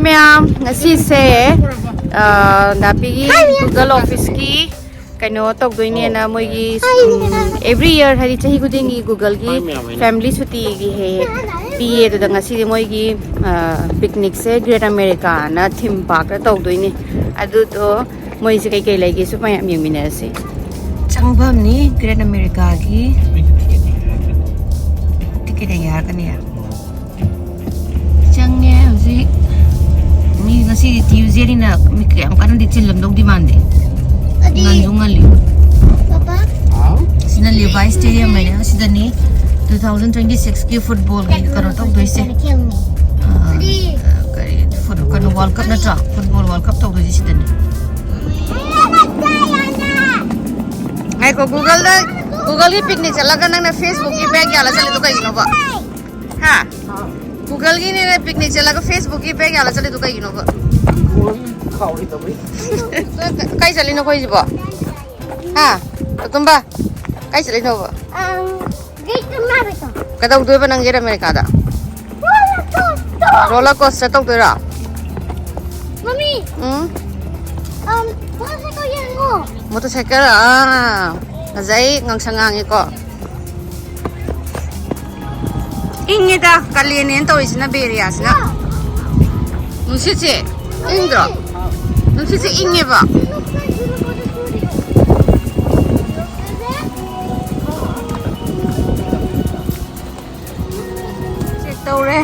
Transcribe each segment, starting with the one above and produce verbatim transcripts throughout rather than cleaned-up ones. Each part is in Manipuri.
ꯃꯌꯥꯝ, ꯉꯁꯤꯁꯦ ꯅꯥꯄꯤꯒꯤ ꯒꯨꯒꯜ ꯑꯣꯐꯤꯁꯀꯤ ꯀꯩꯅꯣ ꯇꯧꯗꯣꯏꯅꯦꯅ ꯃꯣꯏꯒꯤ ꯑꯦꯕ꯭ꯔꯤ ꯏꯌꯔ, ꯍꯥꯏꯗꯤ ꯆꯍꯤ ꯈꯨꯗꯤꯡꯒꯤ ꯒꯨꯒꯜꯒꯤ ꯐꯦꯃꯤꯂꯤ ꯁꯨꯇꯤꯒꯤ ꯍꯦꯛ ꯍꯦꯛ ꯄꯤꯌꯦ꯫ ꯑꯗꯨꯗ ꯉꯁꯤꯗꯤ ꯃꯣꯏꯒꯤ ꯄꯤꯛꯅꯤꯛꯁꯦ ꯒ꯭ꯔꯦꯠ ꯑꯃꯦꯔꯤꯀꯥꯅ ꯊꯤꯝ ꯄꯥꯔꯛꯇ ꯇꯧꯗꯣꯏꯅꯦ꯫ ꯑꯗꯨꯗꯣ ꯃꯣꯏꯁꯦ ꯀꯩꯀꯩ ꯂꯩꯒꯦꯁꯨ ꯃꯌꯥꯝ ꯌꯦꯡꯃꯤꯟꯅꯔꯁꯤ꯫ ꯆꯪꯐꯝꯅꯤ ꯒ꯭ꯔꯦꯠ ꯑꯃꯦꯔꯤꯀꯥꯒꯤ꯫ ꯇꯤꯀꯦꯠ ꯌꯦꯡꯒꯦ ꯍꯥꯏꯔꯛꯀꯅꯤ꯫ ꯆꯪꯉꯦ ꯍꯧꯖꯤꯛ꯫ ꯃꯤ ꯉꯁꯤꯗꯤ ꯇ꯭ꯌꯨꯁꯗꯦꯅꯤꯅ ꯃꯤ ꯀꯌꯥꯝ ꯀꯟꯅꯗꯤ ꯆꯤꯜꯂꯝꯗꯧꯗꯤ ꯃꯥꯟꯗꯦ꯫ ꯉꯟꯁꯨ ꯉꯜꯂꯤ꯫ ꯁꯤꯅ ꯂꯤꯚꯥꯏ ꯁ꯭ꯇꯦꯗꯤꯌꯝ ꯍꯥꯏꯅ ꯁꯤꯗꯅꯤ ꯇꯨ ꯊꯥꯎꯖꯟ ꯇ꯭ꯋꯦꯟꯇꯤ ꯁꯤꯛꯁꯀꯤ ꯐꯨꯠꯕꯣꯜꯒꯤ ꯀꯩꯅꯣ ꯇꯧꯗꯣꯏꯁꯦ꯫ ꯑꯥ, ꯀꯔꯤ ꯐꯨꯠ-, ꯀꯩꯅꯣ, ꯋꯥꯔꯜ ꯀꯞ ꯅꯠꯇ꯭ꯔꯣ? ꯐꯨꯠꯕꯣꯜ ꯋꯥꯔꯜ ꯀꯞ ꯇꯧꯗꯣꯏꯁꯦ ꯁꯤꯗꯅꯤ꯫ ꯉꯥꯏꯈꯣ, ꯒꯨꯒꯜꯗ, ꯒꯨꯒꯜꯒꯤ ꯄꯤꯛꯅꯤꯛ ꯆꯠꯂꯒ ꯅꯪꯅ ꯐꯦꯁꯕꯨꯛꯀꯤ ꯕꯦꯛ ꯌꯥꯜꯂ ꯆꯠꯂꯤꯗꯣ ꯀꯩꯒꯤꯅꯣꯕ? ꯍꯥ? ꯒꯨꯒꯜꯒꯤꯅꯦꯅ ꯄꯤꯛꯅꯤꯛ ꯆꯠꯂꯒ ꯐꯦꯁꯕꯨꯛꯀꯤ ꯕꯦꯛ ꯌꯥꯜꯂ ꯆꯠꯂꯤꯗꯣ ꯀꯩꯒꯤꯅꯣꯕ? ꯀꯥꯏ ꯆꯠꯂꯤꯅꯣ ꯑꯩꯈꯣꯏꯁꯤꯕꯣ? ꯍꯥ? ꯇꯣꯝꯕ, ꯀꯥꯏ ꯆꯠꯂꯤꯅꯣꯕ? ꯀꯩꯗꯧꯗꯣꯏꯕ ꯅꯪ ꯒ꯭ꯔꯦꯠ ꯑꯃꯦꯔꯤꯀꯥꯗ? ꯔꯣꯂꯔ ꯀꯣꯁꯇꯔ ꯇꯧꯗꯣꯏꯔꯣ? ꯃꯃꯤ꯫ ꯎꯝ? ꯃꯣꯇꯣꯔꯁꯥꯏꯀꯜ ꯌꯦꯡꯉꯣ꯫ ꯃꯣꯇꯣꯔꯁꯥꯏꯀꯜ, ꯑꯥ, ꯐꯖꯩ, ꯉꯥꯡꯁꯪ ꯉꯥꯡꯉꯤꯀꯣ꯫ ꯏꯪꯉꯤꯗ, ꯀꯥꯂꯦꯟꯅꯦꯅ ꯇꯧꯔꯤꯁꯤꯅ, ꯕꯦ ꯑꯦꯔꯤꯌꯥꯁꯤꯅ꯫ ꯅꯨꯡꯁꯤꯠꯁꯦ ꯏꯪꯗ꯭ꯔꯣ? ꯅꯨꯡꯁꯤꯠꯁꯦ ꯏꯪꯉꯦꯕ꯫ ꯆꯦꯛ ꯇꯧꯔꯦ꯫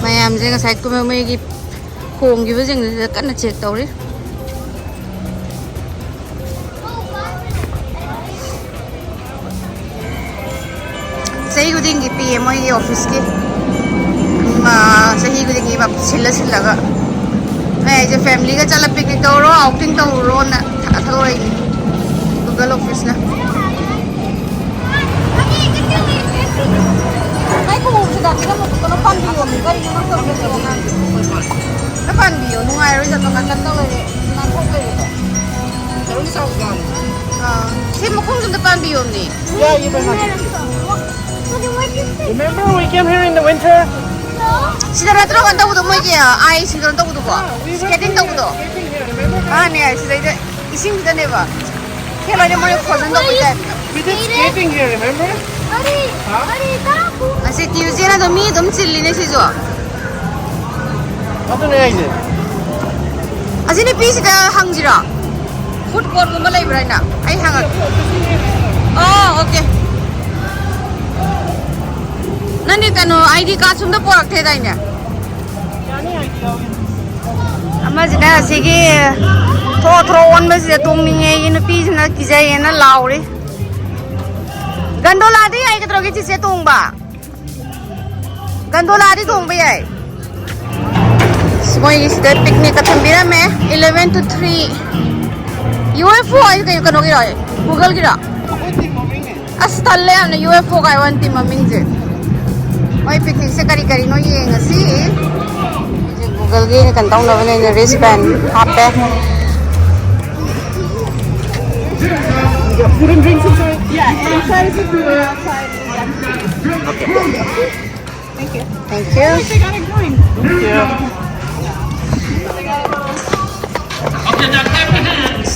ꯃꯌꯥꯝꯁꯦ ꯉꯁꯥꯏ ꯀꯨꯝꯃ-, ꯃꯣꯏꯒꯤ ꯈꯣꯡꯈꯤꯕꯁꯤꯡꯗꯨꯗ ꯀꯟꯅ ꯆꯦꯛ ꯇꯧꯔꯤ꯫ ꯆꯍꯤ ꯈꯨꯗꯤꯡꯒꯤ ꯄꯤꯌꯦ ꯃꯣꯏꯒꯤ ꯑꯣꯐꯤꯁꯀꯤ꯫ ꯃ-, ꯆꯍꯤ ꯈꯨꯗꯤꯡꯒꯤ ꯃ-, ꯁꯤꯜꯂ ꯁꯤꯜꯂꯒ꯫ ꯑꯩ ꯍꯥꯏꯁꯦ ꯐꯦꯃꯤꯂꯤꯒ ꯆꯠꯂ ꯄꯤꯛꯅꯤꯛ ꯇꯧꯔꯣ, ꯑꯥꯎꯇꯤꯡ ꯇꯧꯔꯣꯅ ꯊ-, ꯊꯥꯗꯣꯔꯛꯏꯅꯤ ꯒꯨꯒꯜ ꯑꯣꯐꯤꯁꯅ꯫ ꯅꯪ ꯄꯥꯟꯕꯤꯌꯣ, ꯅꯨꯡꯉꯥꯏꯔꯣꯏ ꯆꯠꯄ ꯉꯥꯛꯇ ꯇꯧꯔꯦ, ꯅꯥꯟꯊꯣꯛ ꯂꯩꯔꯦꯀꯣ꯫ ꯑꯥ, ꯁꯤ ꯃꯈꯣꯡꯁꯦ ꯑꯝꯇ ꯄꯥꯟꯕꯤꯌꯣꯅꯦ꯫ Yeah, you may have to. Remember we came here in the winter? ꯁꯤꯗ ꯅꯠꯇ꯭ꯔꯣ ꯀꯩꯅꯣ ꯇꯧꯕꯗꯣ, ꯃꯣꯏꯒꯤ ꯑꯥꯏꯁ ꯀꯩꯅꯣ ꯇꯧꯕꯗꯣ? ꯁ꯭ꯀꯦꯇꯤꯡ ꯇꯧꯕꯗꯣ? ꯃꯥꯅꯦ, ꯁꯤꯗꯩꯗ ꯏꯁꯤꯡꯁꯤꯗꯅꯦꯕ꯫ ꯈꯦꯂꯣꯏꯅ ꯃꯣꯏ ꯐ꯭ꯔꯣꯖꯟ ꯇꯧꯕꯩ type. We did skating here, remember? ꯑꯁꯤ ꯇ꯭ꯌꯨꯁꯗꯦꯅ ꯑꯗꯨꯝ ꯃꯤ ꯑꯗꯨꯝ ꯆꯤꯜꯂꯤꯅꯦ ꯁꯤꯁꯨ꯫ ꯑꯗꯨꯅꯦ ꯑꯩꯁꯦ꯫ ꯑꯁꯤ ꯅꯨꯄꯤꯁꯤꯗ ꯍꯪꯁꯤꯔꯣ? ꯐꯨꯗ ꯀꯣꯔꯠꯀꯨꯝꯕ ꯂꯩꯕ꯭ꯔꯥ ꯍꯥꯏꯅ? ꯑꯩ ꯍꯪꯉꯛꯀꯦ꯫ ꯑꯣ, ꯑꯣꯀꯦ꯫ ꯅꯪꯗꯤ ꯀꯩꯅꯣ, ꯑꯥꯏ ꯗꯤ ꯀꯥꯔꯗ ꯁꯣꯝꯗ ꯄꯣꯔꯛꯇꯦꯗꯥꯏꯅꯦ? ꯑꯃꯁꯤꯅ ꯑꯁꯤꯒꯤ ꯊ꯭ꯔꯣ ꯊ꯭ꯔꯣ ꯑꯣꯟꯕꯁꯤꯗ ꯇꯣꯡꯅꯤꯡꯉꯦ, ꯅꯨꯄꯤꯁꯤꯅ ꯀꯤꯖꯩꯌꯦꯅ ꯂꯥꯎꯔꯤ꯫ ꯒꯟꯗꯣꯂꯥꯗꯤ ꯌꯥꯏꯒꯗ꯭ꯔꯣꯒꯤ ꯆꯤꯆꯦ ꯇꯣꯡꯕ? ꯒꯟꯗꯣꯂꯥꯗꯤ ꯇꯣꯡꯕ ꯌꯥꯏ꯫ ꯃꯣꯏꯒꯤ ꯁꯤꯗ ꯄꯤꯛꯅꯤꯛꯀ ꯊꯝꯕꯤꯔꯝꯃꯦ, eleven to three꯫ U F O ꯍꯥꯏꯁꯦ ꯀꯩ, ꯀꯩꯅꯣꯒꯤꯔꯣ? ꯒꯨꯒꯜꯒꯤꯔꯣ? ꯑꯁ, ꯇꯜꯂꯦ ꯌꯥꯝꯅ, ꯌꯨ ꯑꯦꯐ ꯑꯣ ꯀꯥꯏ ꯋꯥꯟ ꯇꯤꯝ ꯃꯃꯤꯡꯁꯦ꯫ ꯃꯣꯏ ꯄꯤꯛꯅꯤꯛꯁꯦ ꯀꯔꯤ ꯀꯔꯤꯅꯣ ꯌꯦꯡꯉꯁꯤ꯫ ꯒꯨꯒꯜꯒꯤ ꯀꯩꯅꯣ ꯇꯧꯅꯕꯅꯦ, ꯑꯩꯅ ꯔꯤꯁ ꯕꯦꯟ ꯍꯥꯞꯄꯦ꯫ Food and drinks inside? Yeah, inside is a cooler, outside is a... Okay. Thank you. Thank you. They got a coin. Yeah.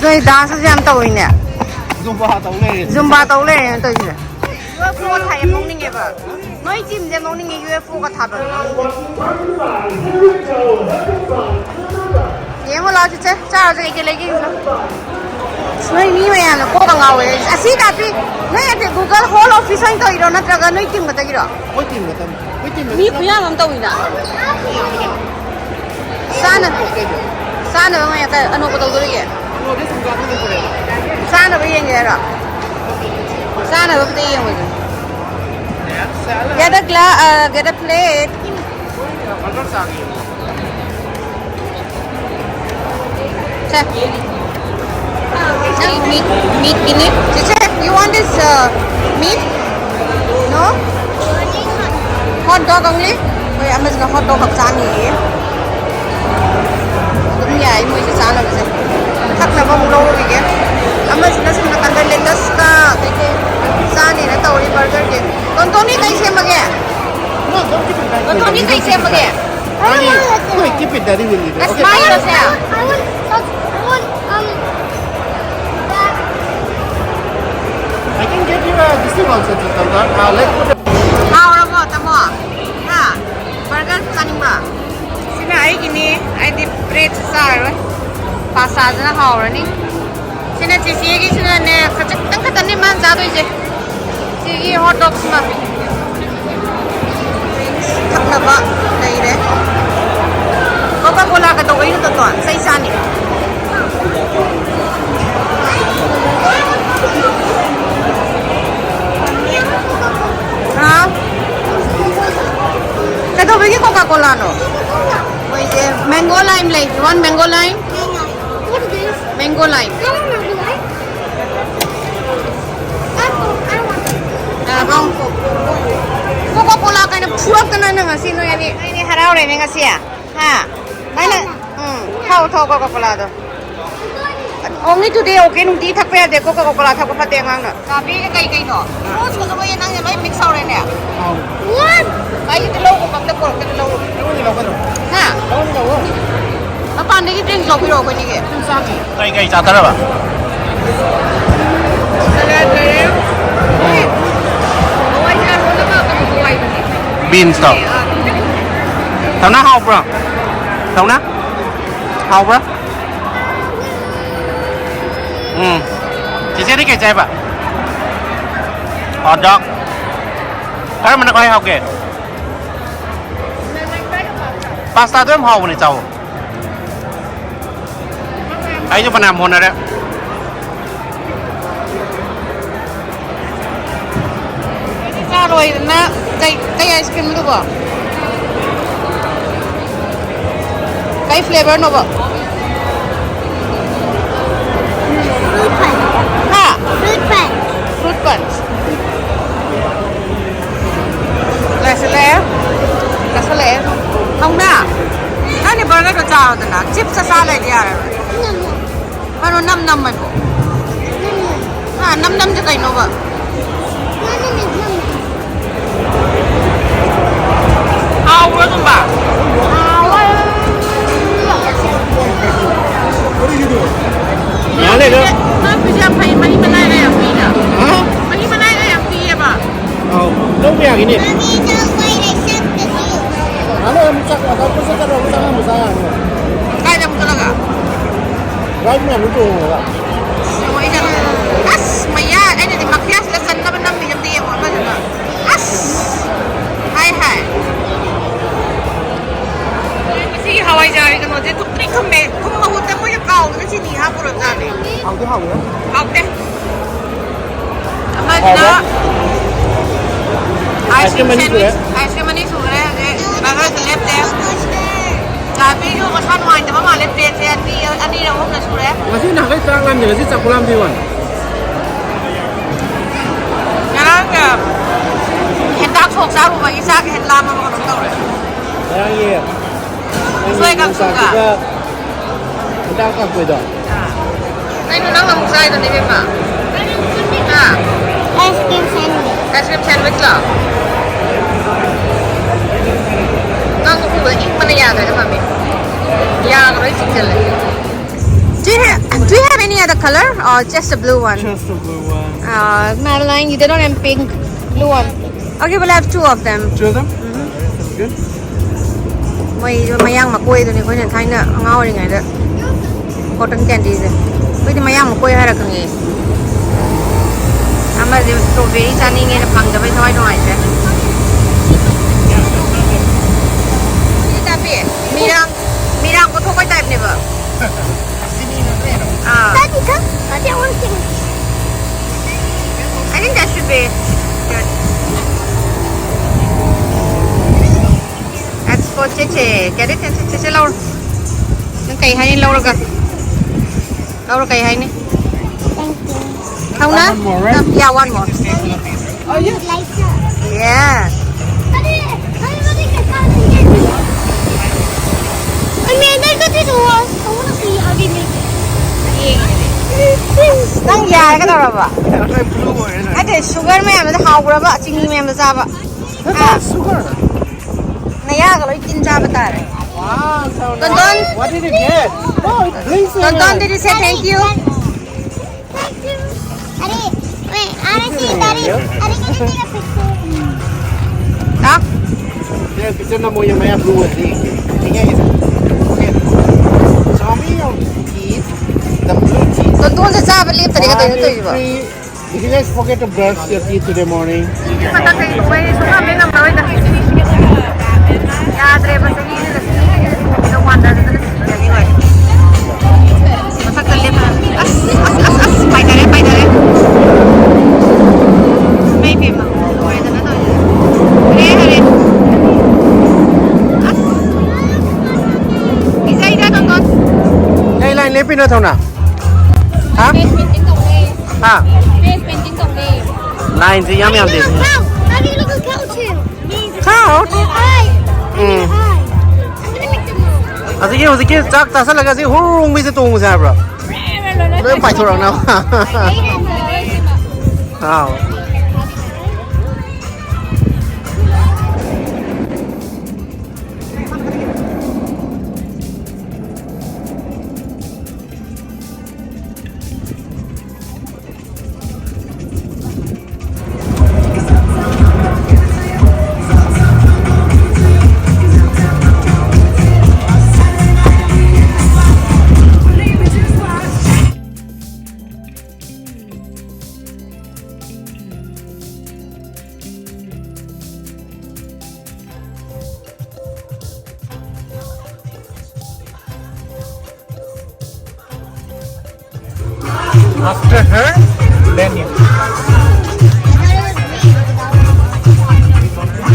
ꯅꯣꯏ ꯗꯥꯟꯁꯁꯨ ꯌꯥꯝ ꯇꯧꯋꯤꯅꯦ꯫ ꯖꯨꯝꯕꯥ ꯇꯧ ꯂꯩꯔꯦ꯫ ꯖꯨꯝꯕꯥ ꯇꯧ ꯂꯩꯔꯦꯅ ꯇꯧꯔꯤꯁꯦ꯫ ꯌꯨ ꯑꯦꯐ ꯑꯣ ꯊꯥꯏ ꯌꯥꯝ ꯅꯣꯛꯅꯤꯡꯉꯦꯕ꯫ ꯅꯣꯏ ꯇꯤꯝꯁꯦ ꯌꯥꯝ ꯅꯣꯛꯅꯤꯡꯉꯦ, ꯌꯨ ꯑꯦꯐ ꯑꯣꯒ ꯊꯥꯕ꯫ ꯌꯦꯡꯉꯣ ꯂꯥꯛꯑꯣ ꯆꯤꯆꯦ, ꯆꯥꯔꯁꯦ, ꯀꯩꯀꯩ ꯂꯩꯒꯦ ꯌꯦꯡꯁꯤ ꯂꯥꯎ꯫ ꯑꯁ, ꯅꯣꯏ ꯃꯤ ꯃꯌꯥꯝꯅ ꯀꯣꯛꯀ ꯉꯥꯎꯋꯦ꯫ ꯑꯁꯤ ꯇꯥꯛꯄꯤ, ꯅꯣꯏ ꯑꯗꯤ ꯒꯨꯒꯜ ꯍꯣꯜ ꯑꯣꯐꯤꯁ ꯑꯣꯏꯅ ꯇꯧꯔꯤꯔꯣ, ꯅꯠꯇ꯭ꯔꯒ ꯅꯣꯏ ꯇꯤꯝ ꯈꯛꯇꯒꯤꯔꯣ? ꯑꯩꯈꯣꯏ ꯇꯤꯝ ꯈꯛꯇꯅꯤ꯫ ꯑꯩꯈꯣꯏ ꯇꯤꯝ ꯃꯤ ꯈꯛꯇꯅꯤ꯫ ꯈꯨꯌꯥꯝ ꯑꯃ ꯇꯧꯋꯤꯅ꯫ ꯆꯥꯅ-, ꯆꯥꯅꯕ ꯃꯌꯥꯝ ꯀꯩ ꯑꯅꯧꯕ ꯇꯧꯗꯣꯔꯤꯒꯦ? ꯆꯥꯅꯕ ꯌꯦꯡꯒꯦ ꯍꯥꯏꯔꯣ? ꯆꯥꯅꯕꯕꯨꯗꯤ ꯌꯦꯡꯉꯨꯁꯦ꯫ Get a gla-, uh, get a plate. ꯁꯦ꯫ ꯅꯪ ꯃꯤꯠ, ꯃꯤꯠꯀꯤꯅꯤ꯫ ꯆꯤꯆꯦ, you want this, uh, meat? No? Hot dog only? ꯍꯣꯏ, ꯑꯃꯁꯤꯅ ꯍꯣꯠ ꯗꯣꯒ ꯈꯛ ꯆꯥꯅꯤꯌꯦ꯫ ꯑꯗꯨꯝ ꯌꯥꯏ ꯃꯣꯏꯁꯦ ꯆꯥꯅꯕꯁꯦ꯫ ꯊꯛꯅꯕ ꯑꯃꯨꯛ ꯂꯧꯔꯨꯈꯤꯒꯦ꯫ ꯑꯃꯁꯤꯅ ꯁꯣꯝ ꯅꯥꯀꯟꯗ ꯂꯦꯇꯁꯀ ꯀꯩꯀꯩ ꯆꯥꯅꯤꯅ ꯇꯧꯔꯤ ꯕꯔꯒꯔꯒꯤ꯫ ꯇꯣꯟꯇꯣꯟꯒꯤ ꯀꯩ ꯁꯦꯝꯃꯒꯦ? Don't keep it back. Don't keep it back. Daddy, wait, keep it, Daddy will eat it. Okay. I want, I want, I want, um, that. I can get you a, this thing also, Chetan, but, uh, let's put a ꯍꯥꯎꯔꯕꯣ, ꯇꯥꯃꯣ? ꯍꯥ? Burger ꯆꯥꯅꯤꯡꯕ꯭ꯔꯣ? ꯁꯤꯅ ꯑꯩꯒꯤꯅꯤ, ꯑꯩꯗꯤ bread ꯆꯥꯔꯔꯣꯏ꯫ Pastaꯁꯤꯅ ꯍꯥꯎꯔꯅꯤ꯫ ꯁꯤꯅ ꯆꯤꯆꯦꯒꯤꯁꯤꯅꯅꯦ, ꯈꯖꯤꯛꯇꯪ ꯈꯛꯇꯅꯤ ꯃꯥꯅ ꯆꯥꯗꯣꯏꯁꯦ꯫ ꯁꯤꯒꯤ hot dogꯁꯤꯃ꯫ ꯊꯛꯅꯕ ꯂꯩꯔꯦ꯫ Coca Cola ꯀꯩꯗꯧꯕꯩꯅꯣ ꯇꯣꯟꯇꯣꯟ? ꯆꯩ ꯆꯥꯅꯤ꯫ ꯍꯥ? ꯀꯩꯗꯧꯕꯒꯤ Coca Colaꯅꯣ? ꯃꯣꯏꯁꯦ mango lime ꯂꯩ꯫ You want mango lime? What is this? Mango lime. I don't know the light. Apple, I want it. Coca Cola ꯀꯩꯅꯣ ꯐꯨꯔꯛꯇꯅ ꯅꯪ ꯉꯁꯤ ꯅꯣꯏ ꯑꯅꯤ, ꯅꯣꯏ ꯑꯅꯤ ꯍꯔꯥꯎꯔꯦꯅꯦ ꯉꯁꯤ꯫ ꯍꯥ? ꯃꯥꯅ, ꯎꯝ, ꯊꯥꯎ, ꯊꯥꯎ Coca Colaꯗꯣ꯫ Only today, okay? ꯅꯨꯡꯇꯤꯒꯤ ꯊꯛꯄ ꯌꯥꯗꯦꯀꯣ, Coca Cola ꯊꯛꯄ ꯐꯠꯇꯦ ꯑꯉꯥꯡꯅ꯫ ꯆꯥꯕꯤꯒ ꯀꯩ ꯀꯩꯅꯣ? Fruitsꯀꯁꯨ ꯂꯣꯏ ꯅꯪꯅ ꯂꯣꯏ mix ꯇꯧꯔꯦꯅꯦ꯫ ꯑꯥꯎ꯫ What? ꯑꯩꯒꯤꯗꯤ ꯂꯧꯕ ꯑꯝꯇ ꯄꯨꯔꯛꯇꯦ, ꯂꯧꯔꯨ꯫ ꯅꯪꯉꯣꯟꯗ ꯂꯧꯒꯗ꯭ꯔꯣ? ꯍꯥ? ꯅꯪꯉꯣꯟꯗ ꯂꯧꯑꯣ꯫ ꯃꯄꯥꯟꯗꯒꯤ drinks ꯂꯧꯕꯤꯔꯛꯑꯣ ꯑꯩꯈꯣꯏꯅꯤꯒꯤ꯫ ꯑꯗꯨꯝ ꯆꯥꯒꯦ꯫ ꯀꯩ ꯀꯩ ꯆꯥꯊꯔꯕ? Salad ꯂꯩꯔꯦ꯫ ꯍꯋꯥꯏꯖꯥꯔ ꯂꯣꯜꯂꯒ ꯀꯩꯅꯣ ꯍꯋꯥꯏꯗꯨꯅꯦ꯫ Beansꯇꯣ꯫ ꯑꯥ꯫ ꯊꯧꯅꯥ ꯍꯥꯎꯕ꯭ꯔꯣ? ꯊꯧꯅꯥ? ꯍꯥꯎꯕ꯭ꯔꯥ? ꯎꯝ꯫ ꯆꯤꯆꯦꯗꯤ ꯀꯩ ꯆꯥꯏꯕ? Hot dog꯫ ꯀꯔꯝꯕꯅ ꯈ꯭ꯋꯥꯏ ꯍꯥꯎꯒꯦ? Pastaꯗꯣ ꯌꯥꯝ ꯍꯥꯎꯕꯅꯦ, ꯆꯥꯎꯋꯣ꯫ ꯑꯩꯁꯨ ꯐꯅꯌꯥꯝ ꯍꯣꯠꯅꯔꯦ꯫ ꯆꯥ ꯂꯣꯏꯗꯅ ꯀꯩ, ꯀꯩ ice creamꯗꯨꯕꯣ? ꯀꯩ flavorꯅꯣꯕ? Fruit punch. ꯍꯥ? Fruit punch. Fruit punch. ꯂꯥꯛꯁꯤꯜꯂꯛꯑꯦ꯫ ꯂꯥꯛꯁꯤꯜꯂꯛꯑꯦ꯫ ꯊꯧꯅꯥ, ꯅꯪꯗꯤ burgerꯗꯣ ꯆꯥꯔꯣꯗꯅ꯫ Chipsꯇ ꯆꯥ ꯂꯩꯗꯤ ꯌꯥꯔꯔꯣꯏ꯫ ꯀꯩꯅꯣ ꯅꯝ ꯅꯝꯃꯕꯣ? ꯍꯥ, ꯅꯝ ꯅꯝꯁꯦ ꯀꯩꯅꯣꯕ? ꯅꯝ ꯅꯝ꯫ ꯆꯥꯛ ꯑꯗ ꯀꯣꯏꯆꯠ ꯆꯠꯂꯒ ꯆꯪꯉꯝꯕ ꯆꯥ ꯌꯥꯅꯤ꯫ ꯀꯥꯏꯗ ꯑꯃꯨꯛ ꯆꯠꯂꯒ? ꯔꯥꯏꯠ ꯃꯌꯥꯝꯗꯣ ꯇꯣꯡꯉꯒ꯫ ꯂꯣꯏꯅ꯫ ꯑꯁ, ꯃꯌꯥ, ꯑꯩꯅꯗꯤ ꯃꯈꯤꯌꯥꯁꯤꯗ ꯆꯟꯅꯕ ꯅꯝꯃꯤ ꯑꯝꯇ ꯌꯦꯡꯉꯣ ꯑꯃꯗꯨꯅ꯫ ꯑꯁ! ꯍꯥꯏ, ꯍꯥꯏ꯫ ꯃꯁꯤꯒꯤ ꯍꯋꯥꯏꯖꯥꯔꯒꯤ ꯀꯩꯅꯣꯁꯦ ꯊꯨꯝꯗꯤ ꯊꯨꯝꯃꯦ꯫ ꯊꯨꯝ ꯃꯍꯨꯠꯇ ꯃꯣꯏꯅ ꯀꯥꯎꯗꯅ ꯆꯤꯅꯤ ꯍꯥꯞꯄꯨꯔꯕꯖꯥꯠꯅꯦ꯫ ꯍꯥꯎꯗꯤ ꯍꯥꯎꯋꯦ꯫ ꯍꯥꯎꯇꯦ꯫ ꯑꯃꯁꯤꯅ ꯍꯥꯎꯕ꯭ꯔꯥ? Ice cream ꯑꯅꯤ ꯁꯨꯔꯦ꯫ Ice cream ꯑꯅꯤ ꯁꯨꯈ꯭ꯔꯦ ꯍꯧꯖꯤꯛ꯫ ꯕꯔꯒꯔꯁꯨ ꯂꯦꯞꯇꯦ꯫ ꯆꯥꯕꯤꯁꯨ ꯃꯁꯥ ꯅꯨꯡꯉꯥꯏꯇꯕ ꯃꯥꯜꯂꯦ꯫ ꯄ꯭ꯂꯦꯠꯁꯦ ꯑꯅꯤ, ꯑꯅꯤꯔ ꯑꯍꯨꯝꯔ ꯁꯨꯔꯦ꯫ ꯉꯁꯤ ꯅꯍꯥꯟꯈꯩ ꯆꯥꯛ ꯂꯥꯝꯗꯦ, ꯉꯁꯤ ꯆꯥꯛ ꯈꯨꯂꯥꯝꯗꯤ ꯋꯥꯅꯤ꯫ ꯉꯔꯥꯡ, ꯑ, ꯍꯦꯟꯇꯥꯛ ꯁꯣꯛ ꯆꯥꯔꯨꯕꯒꯤ ꯆꯥꯛ ꯍꯦꯟ ꯂꯥꯝꯃꯕ ꯀꯩꯅꯣꯝ ꯇꯧꯔꯦ꯫ ꯉꯔꯥꯡꯒꯤ ꯎꯁꯣꯏ ꯀꯥꯡꯁꯨꯒ꯫ ꯌꯣꯡꯆꯥꯛꯇꯨꯒ ꯍꯦꯟꯇꯥꯛ ꯀꯥꯡꯁꯣꯏꯗꯣ꯫ ꯑꯥ꯫ ꯀꯩꯅꯣ ꯅꯪꯅ ꯑꯃꯨꯛ ꯆꯥꯏꯗꯨꯅ, ꯏꯕꯦꯝꯃ? ꯍꯥ? Ice cream sandwich꯫ Ice cream sandwich ꯂꯣ? ꯅꯪ ꯎꯕꯗ ꯏꯪꯕꯅ ꯌꯥꯗ꯭ꯔꯦꯗ, ꯃꯥꯝꯃꯤ꯫ ꯌꯥꯒ ꯂꯣꯏ ꯆꯤꯛꯁꯜꯂꯦ꯫ Do you have, do you have any other color or just the blue one? Just the blue one. Uh, Madeline, you don't have pink? Blue one. Okay, we'll have two of them. Two of them? Mm-hmm. Alright, sounds good. ꯃꯣꯏ ꯃꯌꯥꯡ ꯃꯀꯣꯏꯗꯨꯅꯤ ꯑꯩꯈꯣꯏꯅ ꯊꯥꯏꯅ ꯑꯉꯥꯡ ꯑꯣꯏꯔꯤꯉꯩꯗ ꯀꯣꯇꯟ ꯀꯦꯟꯗꯤꯁꯦ꯫ ꯑꯩꯈꯣꯏꯗꯤ ꯃꯌꯥꯡ ꯃꯀꯣꯏ ꯍꯥꯏꯔ ꯈꯪꯉꯦ꯫ ꯑꯃꯁꯦ strawberry ꯆꯥꯅꯤꯡꯉꯦꯅ ꯐꯪꯗꯕꯩ ꯊꯋꯥꯏ ꯅꯨꯡꯉꯥꯏꯇ꯭ꯔꯦ꯫ ꯁꯤ ꯇꯥꯄꯤ, ꯃꯤꯔꯥꯡ, ꯃꯤꯔꯥꯡ ꯀꯣꯊꯣꯛꯄꯩ typeꯅꯦꯕ꯫ ꯑꯥ꯫ Daddy, come. Daddy, I want pink. I think that should be good. That's for Cheche. Get it, Cheche, Cheche, ꯂꯧꯔꯣ꯫ ꯅꯪ ꯀꯩ ꯍꯥꯏꯅꯤ ꯂꯧꯔꯒ? ꯂꯧꯔꯣ, ꯀꯩ ꯍꯥꯏꯅꯤ? Thank you. ꯍꯧꯅ? One more, right? Yeah, one more. Oh, yes. Like that. Yeah. Daddy, daddy, daddy, I mean, I got this one. I wanna see how they make it. ꯅꯪ ꯌꯥꯔꯒ ꯇꯧꯔꯕ? ꯅꯠꯇꯦ, sugar ꯃꯌꯥꯝꯗꯨꯗ ꯍꯥꯎꯕ꯭ꯔꯕ? ꯆꯤꯅꯤ ꯃꯌꯥꯝꯗꯣ ꯆꯥꯕ? ꯅꯠꯇꯦ, sugar. ꯅꯌꯥꯒ ꯂꯣꯏ ꯇꯤꯟ ꯆꯥꯕ ꯇꯥꯔꯦ꯫ Wow, so nice. Tonton? What did you get? Oh, it blinks in. Tonton, did you say thank you? Thank you. Daddy, wait, I wanna see Daddy. Daddy, can you take a picture? ꯍꯥ? Picture ꯅꯝꯃꯣ, ꯌꯦꯡꯉꯣ, ꯃꯌꯥꯝ blue ꯑꯣꯏꯔꯗꯤ ꯌꯦꯡꯉꯦ꯫ Okay. Show me your teeth, the blue teeth. ꯇꯣꯟꯇꯣꯟꯁꯦ ꯆꯥꯕ ꯂꯦꯞꯇꯔꯦ, ꯀꯩꯗꯧꯔꯤꯅꯣ ꯇꯧꯔꯤꯁꯤꯕꯣ? One, two, three. Did you guys forget to brush your teeth today morning? ꯃꯊꯛꯇꯒꯤ ꯊꯣꯛꯂꯛꯏ, ꯁꯨꯡꯉꯝ ꯍꯦꯛ ꯉꯝꯃꯔꯣꯏꯗ꯫ ꯌꯥꯗ꯭ꯔꯦꯕ, ꯆꯍꯤꯁꯤꯗ ꯁꯤꯔꯦ꯫ ꯁꯤꯗ ꯋꯥꯟꯗꯗꯅ ꯁꯤꯔꯅꯤ ꯂꯣꯏꯔꯦ꯫ ꯃꯊꯛꯇ ꯂꯦꯞꯄ꯫ ꯑꯁ, ꯑꯁ, ꯑꯁ, ꯑꯁ, ꯄꯥꯏꯊꯔꯦ, ꯄꯥꯏꯊꯔꯦ꯫ ꯏꯃꯥꯏ ꯄꯦꯝꯃ, ꯂꯣꯏꯔꯦꯗꯅ ꯇꯧꯔꯤꯁꯦ꯫ ꯍꯔꯦ, ꯍꯔꯦ꯫ ꯑꯁ꯫ ꯀꯤꯖꯩꯗ, ꯇꯣꯟꯇꯣꯟ꯫ ꯀꯩ line ꯂꯦꯞꯄꯤꯅꯣ, ꯊꯧꯅꯥ? ꯍꯥ? Face painting ꯇꯧꯔꯦ꯫ ꯍꯥ? Face painting ꯇꯧꯔꯦ꯫ Lineꯁꯦ ꯌꯥꯝ ꯌꯥꯝꯗꯦ꯫ Look, look, look, look, look, look, look. Couch? Hi. Um. Hi. I'm gonna make the move. ꯑꯁꯤꯒꯤ ꯍꯧꯖꯤꯛꯀꯤ ꯆꯥꯛ ꯆꯥꯁꯜꯂꯒ ꯑꯁꯤ ꯍꯨꯔꯨꯡ ꯃꯤꯁꯦ ꯇꯣꯡꯉꯨꯁꯦ ꯍꯥꯏꯕ꯭ꯔꯣ? ꯂꯣꯏ ꯄꯥꯏꯊꯣꯔꯛꯅꯕ꯫ ꯑꯥꯎ꯫ After her, then you.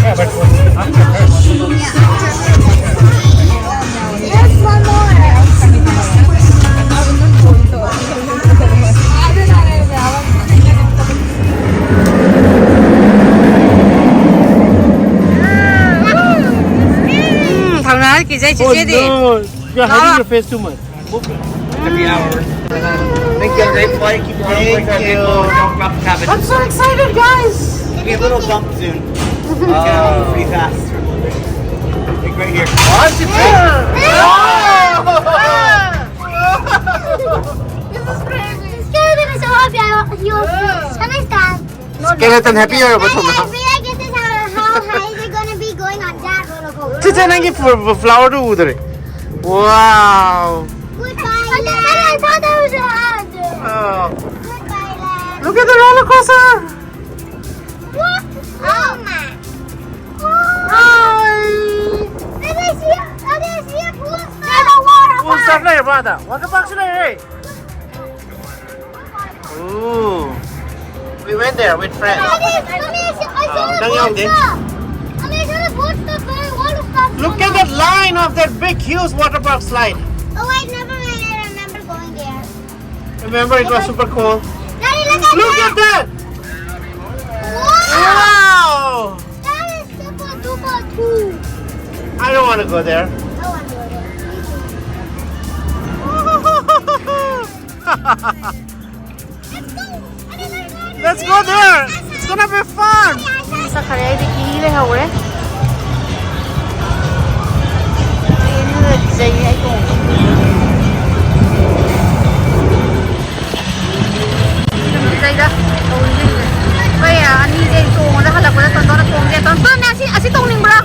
Yeah, but after her. There's one more. ꯎꯝ, ꯊꯧꯅꯥ ꯀꯤꯖꯩ ꯆꯤꯆꯦꯗꯤ꯫ Oh, no. You're hiding your face too much. Every hour. Thank you. Great flight. Keep it on. Thank you. Don't drop the cabin. I'm so excited, guys. It'll be a little bump soon. It's gonna move pretty fast. Like right here. Oh, that's your face. This is crazy. Skeleton is so happy. I want your face. Can I stand? Skeleton happy or what? Guys, I feel like this is how, how high they're gonna be going on that ꯆꯤꯆꯦ, ꯅꯪꯒꯤ flower ꯗꯨ ꯎꯗ꯭ꯔꯦ꯫ Wow. Goodbye, land. I thought that was your hand. Oh. Goodbye, land. Look at the roller coaster. What? Oh my. Hi. Let me see. Let me see a pool. There's a water park. Pool stuff later, brother. Water park later. Ooh. We went there with friends. Daddy, come here, see, I saw the boat stuff. Come here, see the boat stuff, very water stuff. Look at that line of that big, huge water park slide. Oh, wait, never mind. I remember going there. Remember, it was super cool. Daddy, look at that. Look at that. Wow. Wow. That is super duper cool. I don't want to go there. I want to go there. Me too. Let's go. Let's go there. It's gonna be fun. ꯆꯠꯈꯔꯦ, ꯑꯩꯗꯤ ꯀꯤ ꯂꯩꯍꯧꯔꯦ꯫ ꯆꯦꯟꯗꯅ ꯀꯤꯖꯩ ꯑꯩ ꯇꯣꯡꯕ꯫ ꯀꯤꯖꯩꯗ ꯇꯧꯔꯤꯁꯤꯡꯁꯦ꯫ ꯑꯩꯈꯣꯏ ꯑꯅꯤꯁꯦ ꯇꯣꯡꯉꯗ ꯍꯜꯂꯛꯄꯗ ꯇꯣꯟꯇꯣꯟꯅ ꯇꯣꯡꯁꯦ꯫ ꯇꯣꯟꯇꯣꯟꯅꯦ ꯑꯁꯤ, ꯑꯁꯤ ꯇꯣꯡꯅꯤꯡꯕ꯭ꯔꯥ?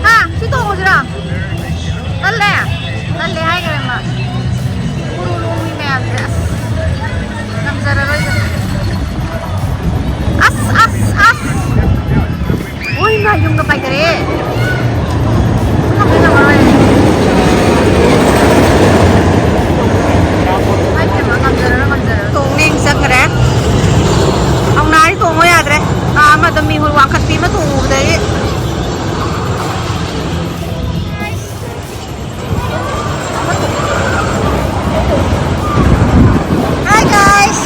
ꯍꯥ? ꯁꯤ ꯇꯣꯡꯉꯨꯁꯤꯔꯥ? ꯇꯜꯂꯦ? ꯇꯜꯂꯦ ꯍꯥꯏꯈ꯭ꯔꯦ ꯃꯥ꯫ ꯎꯔꯨ ꯎꯔꯨ ꯃꯤ ꯃꯌꯥꯝꯁꯦ꯫ ꯑꯁ꯫ ꯉꯝꯖꯔꯔꯣꯏꯗ꯫ ꯑꯁ, ꯑꯁ, ꯑꯁ꯫ ꯍꯣꯏ, ꯃꯥ ꯌꯨꯝꯒ ꯄꯥꯏꯊꯔꯛꯑꯦ꯫ ꯉꯝꯗꯤ ꯉꯝꯃꯔꯣꯏ꯫ ꯏꯃꯥꯏ ꯄꯦꯝꯃ, ꯉꯝꯖꯔꯔꯣꯏ, ꯉꯝꯖꯔꯔꯣꯏ꯫ ꯇꯣꯡꯅꯦꯅ ꯆꯪꯈ꯭ꯔꯦ꯫ ꯀꯧꯅꯥꯗꯤ ꯇꯣꯡꯉꯣ ꯌꯥꯗ꯭ꯔꯦ꯫ ꯑꯥ, ꯑꯃꯗ ꯃꯤꯍꯨꯟ ꯋꯥꯡꯈꯠꯄꯤ ꯑꯃ ꯇꯣꯡꯉꯨꯕꯗꯒꯤ꯫ Hi, guys.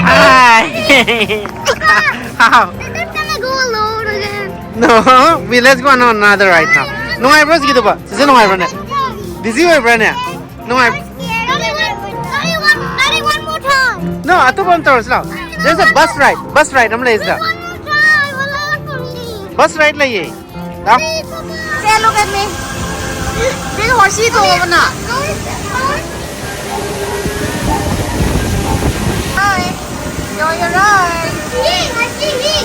Hi. How? They're gonna go alone again. No, we, let's go on another ride now. ꯅꯨꯡꯉꯥꯏꯕ꯭ꯔꯣ ꯁꯤꯒꯤꯗꯨꯕꯣ? ꯁꯤꯁꯦ ꯅꯨꯡꯉꯥꯏꯕ꯭ꯔꯅꯦ? ꯗꯤꯖꯤ ꯑꯣꯏꯕ꯭ꯔꯥꯅꯦ? ꯅꯨꯡꯉꯥꯏ- Daddy, one, Daddy, one more time. No, ꯑꯇꯣꯞꯄ ꯑꯃ ꯇꯧꯔꯁꯤ ꯂꯥꯛꯑꯣ. There's a bus ride. Bus ride ꯑꯃ ꯂꯩ ꯁꯤꯗ. One more time. One more time. Bus ride ꯂꯩꯌꯦ. ꯂꯥꯛꯑꯣ. Hey, look at me. ꯁꯤꯒꯤ ꯍꯣꯔꯁꯤ ꯇꯣꯡꯉꯕꯅ? Hi. Enjoy your ride. Yay, I see me.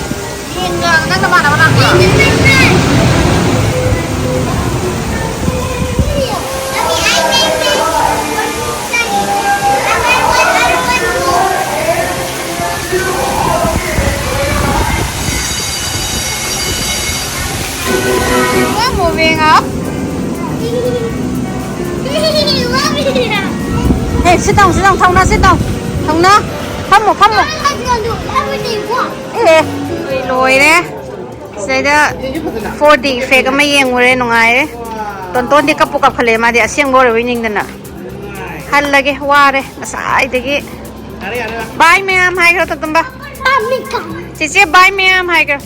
ꯌꯦꯟꯒ ꯅꯪ ꯅꯃꯥꯟꯅꯕ ꯂꯥꯛꯄ꯭ꯔꯣ? We're moving up. Hey, sit down, sit down, ꯊꯧꯅꯥ, sit down. ꯊꯧꯅꯥ, ꯐꯝꯃꯣ, ꯐꯝꯃꯣ꯫ ꯑꯦ, ꯂꯣꯏꯔꯦ꯫ ꯁꯤꯗꯩꯗ four D effect ꯑꯃ ꯌꯦꯡꯉꯨꯔꯦ, ꯅꯨꯡꯉꯥꯏꯔꯦ꯫ ꯇꯣꯟꯇꯣꯟꯗꯤ ꯀꯞꯄꯨ ꯀꯞꯈꯠꯂꯛꯑꯦ, ꯃꯥꯗꯤ ꯑꯁꯦꯡꯕ ꯑꯣꯏꯔꯕꯣꯏ ꯅꯤꯡꯗꯅ꯫ ꯍꯜꯂꯒꯦ, ꯋꯥꯔꯦ ꯉꯁꯥꯏꯗꯒꯤ꯫ Bye ꯃꯌꯥꯝ ꯍꯥꯏꯈ꯭ꯔꯣ, ꯇꯣꯟꯇꯣꯝꯕ꯫ ꯆꯦꯆꯦ, bye ꯃꯌꯥꯝ ꯍꯥꯏꯈ꯭ꯔꯣ꯫